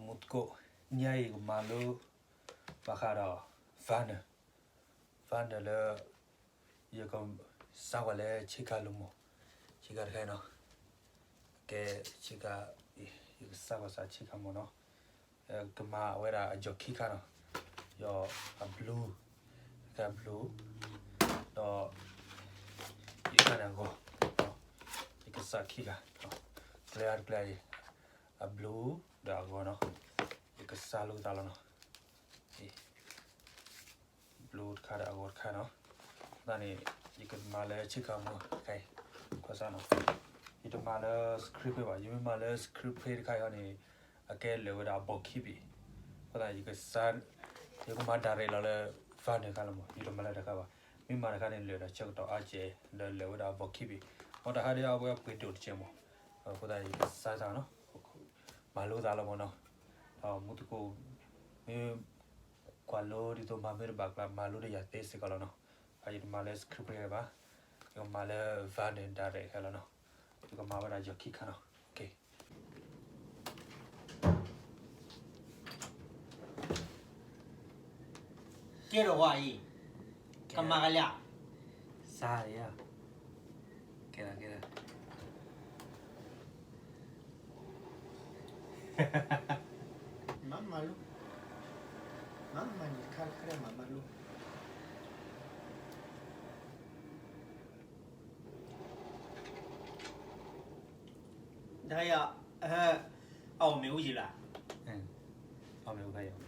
မူသကိး, ညါအံၤကမၤလိ ဘၣ်ဃးဒီး vinyl, vinyl လၢ ယကစါကွၢ်လၢဆ့ကၤလိၤမး, ဆ့ကၤတခါအံၤနီၤ, ကဲ ဆ့ကၤ, ယကစါကွၢ်စးဆ့ကၤမးနီၤ, ကမၤဝဲဒၣ်အယီၤခံခါနီၤ, ယီၤအ blue, တခါ blue, ဒီး ယခါန့ၣ်အဂီၤ, ယကစးခံခါ, ကျဲအါတကျဲအံၤ, အ blue ဒီးအဂီၤနီၤ, ယကစါလိာ်သးလီၤနီၤ. blue တခါဒီးအဂီၤတခါနီၤ. အဃိသတးန့ၣ် ယကမၤလၢဆ့ကၤမး ခဲအံၤ, ကွၢ်စၢ်နီၤ, ယတမၤလၢ screen print ဘၣ်. ယမ့ၢ်မၤလၢ screen print တခါအံၤန့ၣ် အကဲလၢာ်ဝဲဒၣ်အဘီခံဘ့ၣ်. အဃိသတး ယကစါ, ယကမၤ direct လီၤလၢvinylတခါလီၤမး, ယတမၤလၢတခါဘၣ်. မ့ၢ်မၤတခါန့ၣ် လၢာ်ဒီးဆၢကတီၢ်အါကဲး ဒီးလၢာ်ဝဲဒၣ်အဘီခံဘ့ၣ်. အတဟါဒ်အဝဲပှ့ၤဒိၣ်တကဲးမး. အဃိသတး ယကစါသးနီၤ, မၤလိသးလီၤမးနီၤ. ဒီးမူသကိး မ့ၢ်ကွၢ်လိဒ်သိးမၤမ့ၢ်တဘၣ်ကျါ မၤလိဒီးယၤသ့စ့ၢ်ကီးလီၤနီၤ. ယတမၤလၢ screen print ဘၣ်, ယကမၤလၢ vinyl direct ခဲလီၤနီၤ. ယကမၤဝဲဒၣ်ယီၤခံခါနီၤ. ကဲထီၣ်ဝဲအံၤ, ကမၤကလဲၣ်, စါလံ, ကဲလီၤ ကဲလီၤ. မၤမၤလိ, မၤမၤန့ၣ်တခါတခါမၤမၤလိ. ဒါရ, အီၣ်မ့ၣ်အူယံၤလၢ, အီၣ်မ့ၣ်အူခါယီၤ.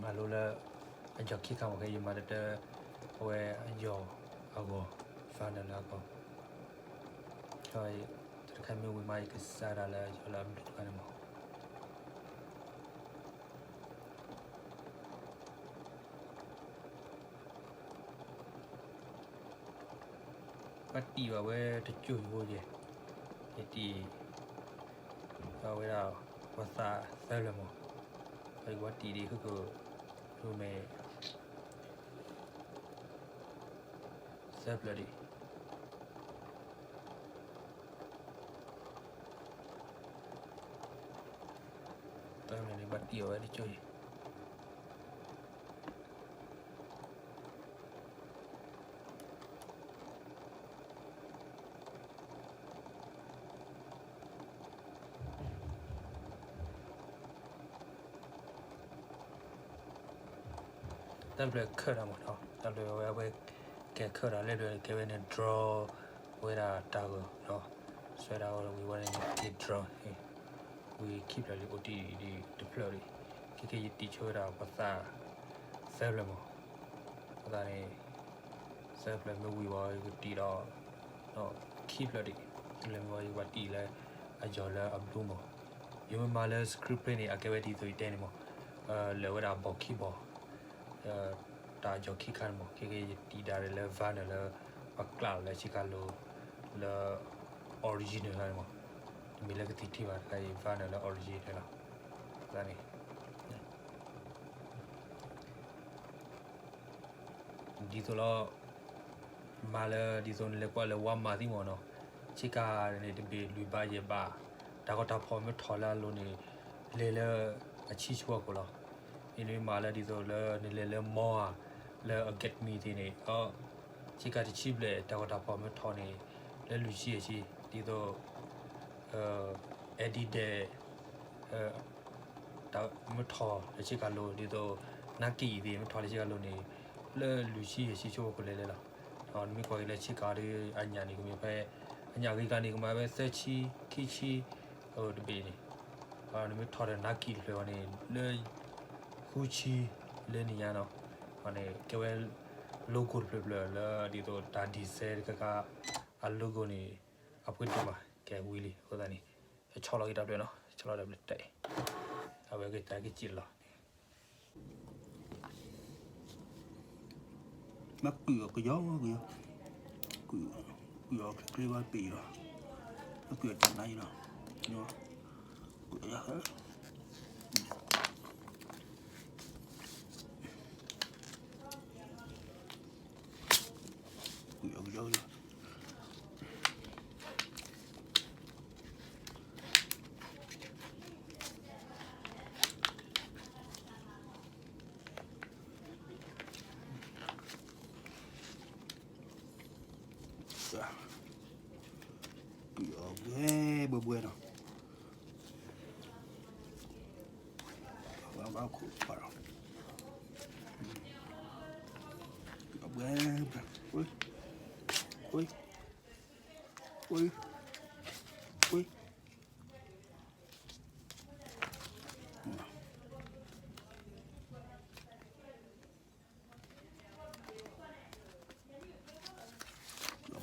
မၤလိလၢ အယီၤခံခါမး ခဲအံၤ ယမၤတၢ် အဝဲအယီၤအဂီၤ vinyl လၢအဂီၤ, တၢ်တခါမ့ၢ်ဝံၤမး ယကစါဒၣ်လၢအယီၤလၢအဘျုးတခါန့ၣ်မး. ဘၣ်တံၢ်ဘၣ်ဝဲတစိၢ်ဖိယဲၢ်, ယတံၢ် အဝဲဒၣ် ပှၤသးသၢဖျၢၣ်မး, ယကဘၣ်တံၢ်ဒ် ဟီၣ်ခိၣ် ရိမ့ၤ သၢဖျၢၣ်ဒံး, သၢဖျၢၣ်န့ၣ် ဘၣ်တံၢ်အီၤဝဲတစိၢ်အံၤ. တၢ်ဖျၢၣ်ခၢၣ်တၢ်မးနီၤ, တၢ်ဖျၢၣ်ဝဲ အဝဲကဲခၢၣ်တၢ်လၢဖျၢၣ် ကဲဝဲန့ၣ် draw ဝဲဒၣ်တၢ်ဂီၤနီၤ, ဆွဲဒၣ်ဝဲဝံၤဝဲန့ၣ် က့ၤ draw ဝံၤခံဖျၢၣ်လံ အိၣ်တံၢ်ဒံးတဖျၢၣ်လံ, ခဲက့ယတံၢ်ဆိဝဲဒၣ်ပှၤသးသၢဖျၢၣ်မး, အဃိသတးန့ၣ် သၢဖျၢၣ်မ့ၢ်ဝံၤဝဲ ယကတံၢ်ဒီး ဒီး ခံဖျၢၣ်ဒံး, လၢမ့ၢ်ဝဲယပှၤတံၢ်လၢ အယီၤလၢအ blue မး, ယမ့ၢ်မၤလၢ screen print န့ၣ် အကဲဝဲဒ်သိးယတဲန့ၣ်မး, လၢာ်ဝဲဒၣ်ဘီခံဘီ, တၢ်ယီၤခံခါန့ၣ်မး, ခဲကဲယတံၢ်ဒၣ်လၢ vinyl လၢ ပှၤကျးလီၤလၢ Chicago လၢ original န့ၣ်မး, တမ့ၢ်လၢကသံၣ်ထံၣ်ဘၣ်တခါအံၤ vinyl လၢ original လီၤ, န့ၣ် ဒ်သိးလီၤ, မၤလၢ ဒ်သိးနလဲၤကွၢ်လၢဝါမၤသံမ့ၢ်နီၤ, ဆ့ကၤန့ၣ်တဘ့ၣ်လွံၢ်ဘးယဲၢ်ဘး, တၢ်ဂီၤတၢ်ဖီၣ်မ့ၢ်ထီၣ်လၢအလိၤန့ၣ်, လဲၤလၢအဆံဆိအခိၣ်လီၤ. အံၤနမ့ၢ်မၤလၢဒ်သိးလၢနလဲၤလၢ mall ဧါ, လၢအ Get Me သ့ၣ်န့ၣ်, ဆ့ကၤတဆံဘျဲၣ် တၢ်ဂီၤတၢ်ဖီၣ်မ့ၢ်ထီၣ်န့ၣ်, လၢလွံၢ်ဆံယဲၢ်ဆံ, ဒ်သိး Adidas မ့ၢ်ထီၣ်လၢဆ့ကၤလိၤ ဒ်သိး Nike သ့ၣ်မ့ၢ်ထီၣ်လၢဆ့ကၤလိၤန့ၣ်, လၢလွံၢ်ဆံယဲၢ်ဆံဆိအခိၣ်လဲၤလဲၤလီၤ. ဒီးနမ့ၢ်ကွၢ်က့ၤလၢဆ့ကၤဒီး အညၣ်န့ၣ် ကမ့ၢ်ဖဲ အညၣ်ဂ့ၤကျါန့ၣ် ကမ့ၢ်ဖဲသၢဆံ ခံဆံ တဘ့ၣ်န့ၣ်, နမ့ၢ်ထီၣ်ဒီး Nike တဖျၢၣ်အီၤန့ၣ် လၢ ဃုဆံ လၢနံၣ်ညါနီၤ, အန့ၣ် ကဲဝဲ logo တဖျၢၣ်ဖျၢၣ်လၢဒ်သိးတၢ် design တခါခါ အ logo န့ၣ် အပှ့ၤဒိၣ်မး ကဲဝံၤလံ အဃိသတးန့ၣ် ဆီလီၤက့ၤတၢ်ဖျၢၣ်နီၤ, ဆီလီၤတၢ်ဖျၢၣ်တၢ်အံၤ, အဝဲကတၢ်က့ၤစံၣ်လီၤ. မ့ၢ်ကုၢ်အီၤကယီကယီ, ကုၢ်, ကုၢ်အီၤချ့ချ့ဘၣ်ပ့ၤလီၤ, မ့ၢ်ကုၢ်အီၤတနၤအံၤလီၤ, ကုၢ်အီၤ ကုၢ်အီၤကယီကယီ. ကုၢ်အီၤဘှဲဘှဲဘှဲနီၤ, ဘၣ်ဘၣ်ခိၣ်ပာ်လီၤ, ကုၢ်အီၤဘှဲဘှဲ, ကွ့, ကွ့, ကွ့, ကွ့.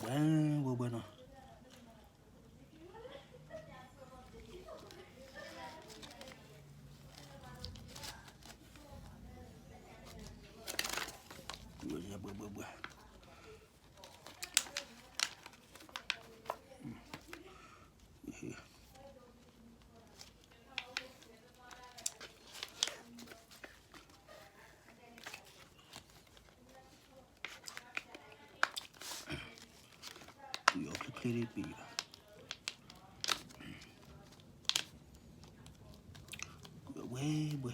ဘှဲဘှဲဘှဲနီၤ, ဘှဲဘှဲဘှဲ, ယီၤချ့ချ့လံပံၤ, ဝဲဘှဲ,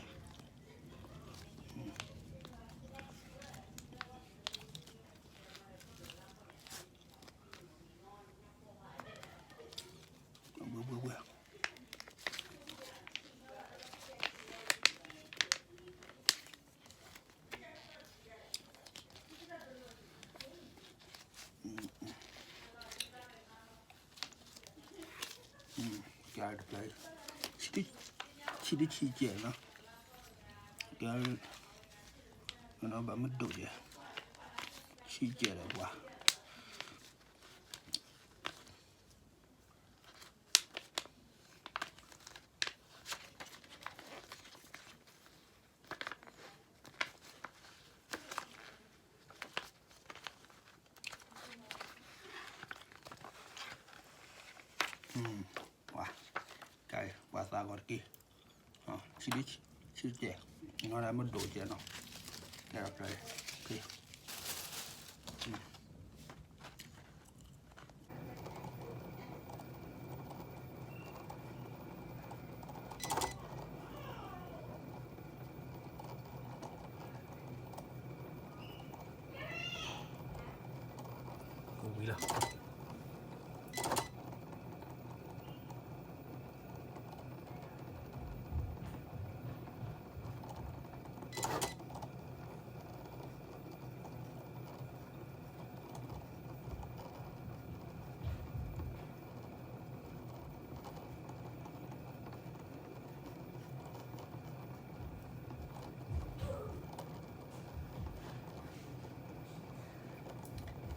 ဝဲဘှဲဘှဲ. ကဲတဖျၢၣ်, ဆံတဆံကဲနီၤ, ကဲ, ဘၣ်မ့ၢ်ဒိၣ်ကဲ, ဆံကဲဒီးပှၤ ပှၤသးဂီၤတက့ၢ်, ဆံဒ်, ဆံကဲ, နီၢ်ဒၣ်မ့ၢ်ဒိၣ်ကဲနီၤ, ကဲဒီးဖျၢၣ်, ဝံၤလီၤ.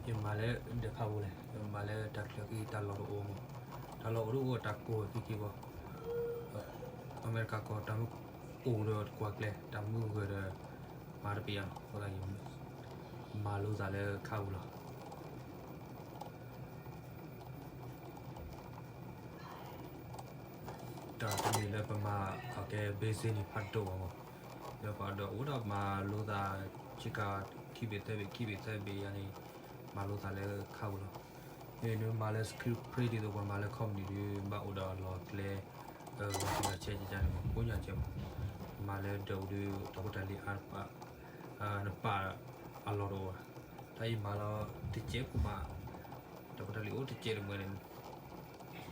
ယမၤလၢဒၢးဖးပူၤလဲၣ်, မၤလၢတၢ်ချၢဃံတၢ်လီၢ်တအိၣ်မး, တၢ်လီၢ်အိၣ်တအိၣ်တၢ်ကိၢ်ဝဲခံခံဘီ, အမဲရကၤကီၢ်တၢ်မုၢ်အိၣ်ဒီးတကွၢ်ကျဲ တၢ်မုၢ်ဂၢၢ်ဒီး မၤတပ့ၤအီၤလီၤ. အဃိသတး မၤလိသးလၢခါပူၤလီၤ. တၢ်တမ့ၢ်လၢပမၤအီၤကဲ basic န့ၣ် ဖးဒိၣ်ဘၣ်မး, ဒီးပှၤဒီးအိၣ်ဒီးမၤလိသး ဆ့ကၤခံဘ့ၣ်သၢဘ့ၣ် ခံဘ့ၣ်သၢဘ့ၣ်ယါန့ၣ် မၤလိသးလၢခါပူၤလီၤ. မ့ၢ်နမၤလၢ screen print ဒ်သိးပှၤမၤလၢ company ဒုး ဘၣ်အိၣ်ဒီးလီၢ်ကျဲ ဂၤဆဲးဂၤဆဲးန့ၣ်မး ကိးညါကဲမး, မၤလၢဒၢးပူၤဒုး တၢ်ဖိတၢ်လံၤအါတပာ် နပာ်အလီၢ်တအိၣ်ဘၣ်. တၢ်အံၤမၤလီၤတကဲးဖိမး, တၢ်ဖိတၢ်လံၤအိၣ်တကဲးတမှဲၤန့ၣ်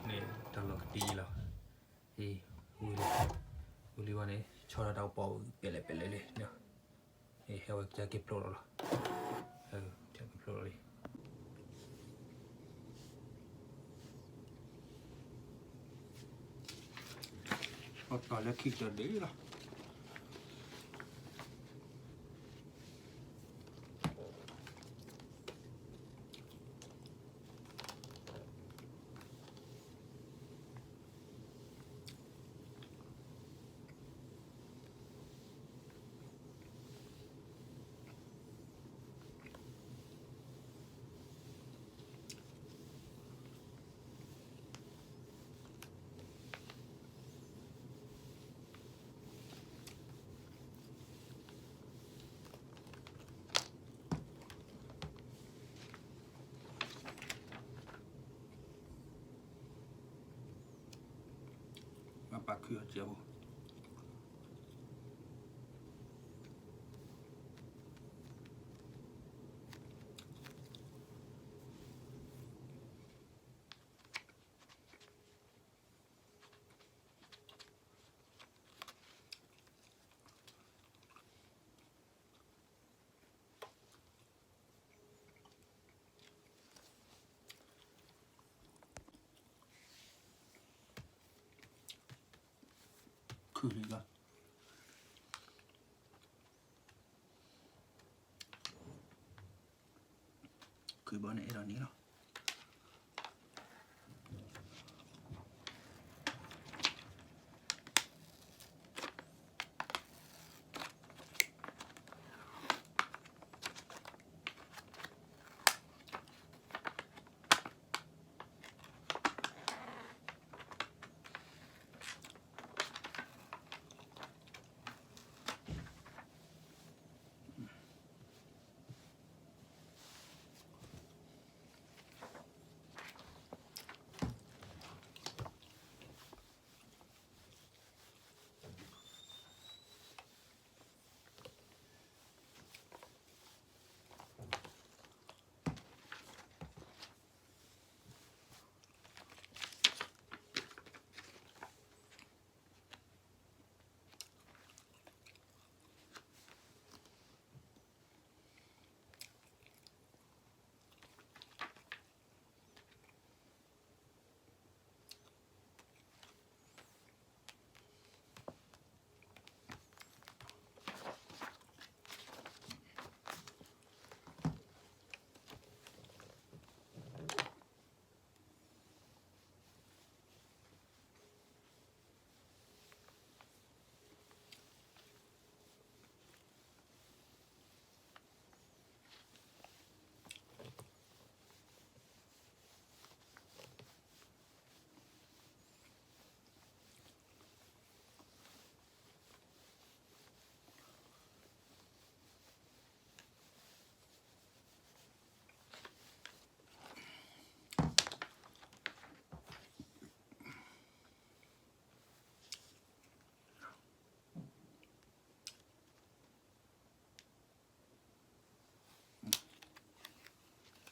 န့ၣ်တၢ်လီၢ်ကတံၢ်လီၤ. အံၤ ဝံၤလံ, ဝံၤလံဘၣ်န့ၣ် ဆီထီၣ်တၢ်ကပီၤပျဲလဲၣ်ပျဲလဲၣ်လံ. အံၤ ဟဲဝဲကက့ၤဖျိးလီၤလီၤ, ကက့ၤဖျိးလီၤလံ. အီၣ်တၢ်လၢခံကတၢၢ်ဒ်လီၤ. မၤပာ်ခုအီၤကဲးဖိ. ခုၣ်လံလီၤ. ခုၣ်ဘီန့ၣ်အဲၣ်ဒိးန့ၣ်လီၤ.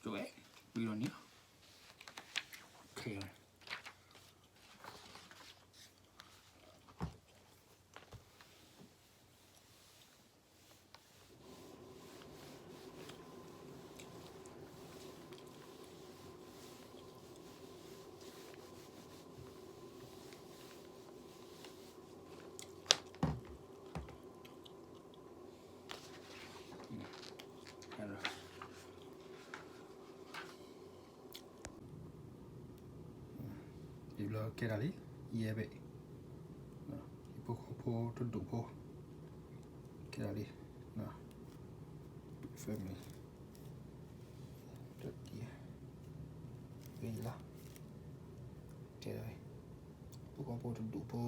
ကဝဲ ဝံၤလီၤန့ၣ်လီၤ. ယဘျီကဲဒၣ်လံ, ယဲဘ့ၣ်, ဟံၣ်ဖိဃီဖိတဒူၣ်ဖိ, ကဲဒၣ်လံ, family, တဒံ, လီၤ, ကဲဒၣ်လံ, ဟံၣ်ဖိဃီဖိတဒူၣ်ဖိ,